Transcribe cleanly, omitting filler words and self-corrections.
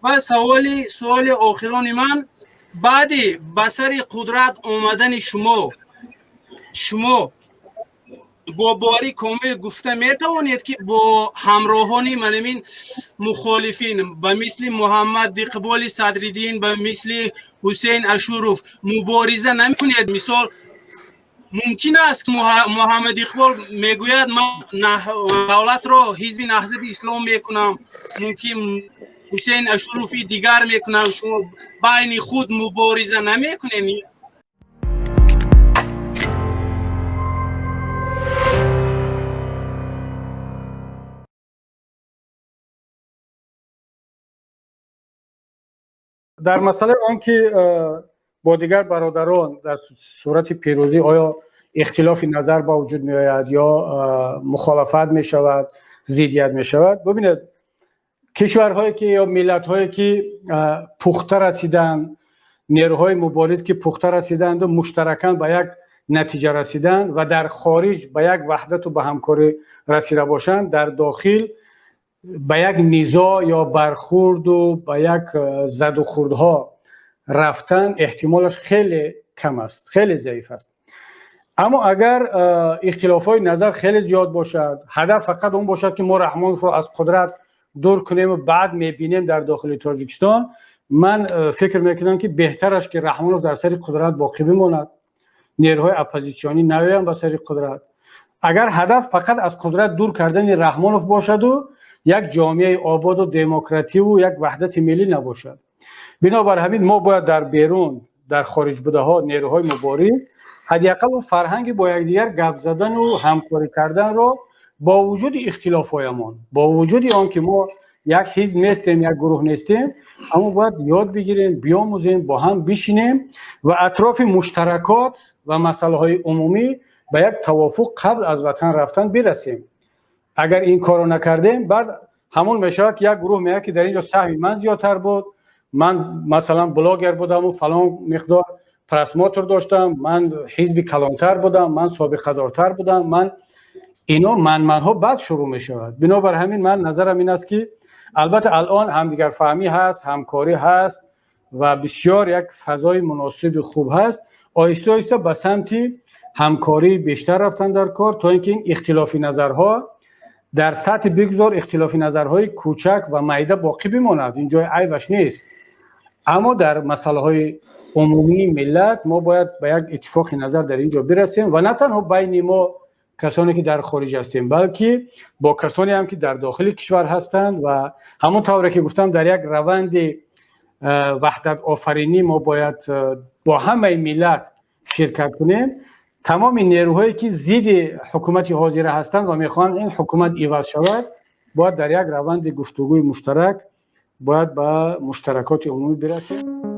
Ва суоли охирони ман: баъди ба сари қудрат омадани шумо бо боварӣ комил гуфта метавонед, ки бо ҳамроҳони манамин мухолифин, ба мисли Муҳаммад Иқболи Садриддин, ба мисли Ҳусейн Ашуров мубориза намекунед? Мисол, мумкин аст, Муҳаммад Иқбол мегӯяд, ман давлатро Ҳизби Наҳзати Ислом мекунам, мумкин Ҳусейн Ашурофи дигар мекунам. Шумо байни худ мубориза намекунед? Дар масъалаи он ки бо дигар бародарон дар сурати пирӯзӣ оё ихтилофи назар ба вуҷуд меояд ё мухолафат мешавад, зиддият мешавад, бубинед, кишварҳое ки ё миллатҳое ки пухта расиданд, нерӯҳои мубориз ки пухта расиданду муштаракан ба як натиҷа расиданд ва дар хориҷ ба як ваҳдату ба ҳамкорӣ расида бошанд, дар дохил ба як низоъ ё бархурду ба як задухӯрдҳо рафтан эҳтимолаш хеле кам аст, хеле заиф аст. Аммо агар ихтилофҳои назар хеле зиёд бошад, ҳадаф фақат он бошад, ки мо Раҳмоновро аз қудрат дур кунему баъд мебинем дар дохили Тоҷикистон, ман фикр мекунам, ки беҳтараш ки Раҳмонов дар сари қудрат боқӣ бимонад, нерӯҳои оппозитсионӣ наоянд ба сари қудрат. Агар ҳадаф фақат аз қудрат дур кардани Раҳмонов бошаду як ҷомеаи ободу демокративу як ваҳдати миллӣ набошад. Бинобар ҳамин мо бояд дар берун, дар хориҷ будаҳо, нерӯҳои мубориз, ҳадди ақал фарҳанги бо якдигар гап задану ҳамкорӣ карданро бо вуҷуди ихтилофҳоямон, бо вуҷуди он ки мо як ҳизб нестем, як гурӯҳ нестем, аммо бояд ёд бигирем, биомӯзем, бо ҳам бишинем ва атрофи муштаракот ва масъалаҳои умумӣ ба як тавофуқ қабл аз ватан рафтан бирасем. Агар ин корро накардем, баъд ҳамон мешавад, ки як гурӯҳ меяд, ки дар ин ҷо саҳми ман зиёдтар буд, ман масалан блогер будаму фалон миқдор просмотр доштам, ман ҳизби калонтар будам, ман собиқадортар будам, ман ино манманҳо баъд шурӯъ мешавад. Бинобар ҳамин ман назарам ин аст, ки албатта алон ҳамдигарфаҳмӣ ҳаст, ҳамкорӣ ҳаст ва бисёр як фазои муносиби хуб ҳаст, оҳиста оҳиста ба самти ҳамкории бештар рафтан дар кор, то ин ки ин ихтилофи назарҳо дар сатҳи бигзор ихтилофи назарҳои кӯчак ва майда боқӣ бимонад, ин ҷои айбаш нест, аммо дар масъалаҳои умумии миллат мо бояд ба як иттифоқи назар дар ин ҷо бирасем ва на танҳо байни мо, касоне ки дар хориҷ ҳастем, балки бо касоне ҳам ки дар дохили кишвар ҳастанд. Ва ҳамон тавре ки гуфтам, дар як раванди ваҳдатофаринӣ мо бояд бо ҳамаи миллат ширкат кунем. Тамоми нерӯҳое ки зидди ҳукумати ҳозира ҳастанд ва мехоҳанд ин ҳукумат иваз шавад, бояд дар як раванди гуфтугӯи муштарак бояд ба муштаракоти умумӣ бирасем.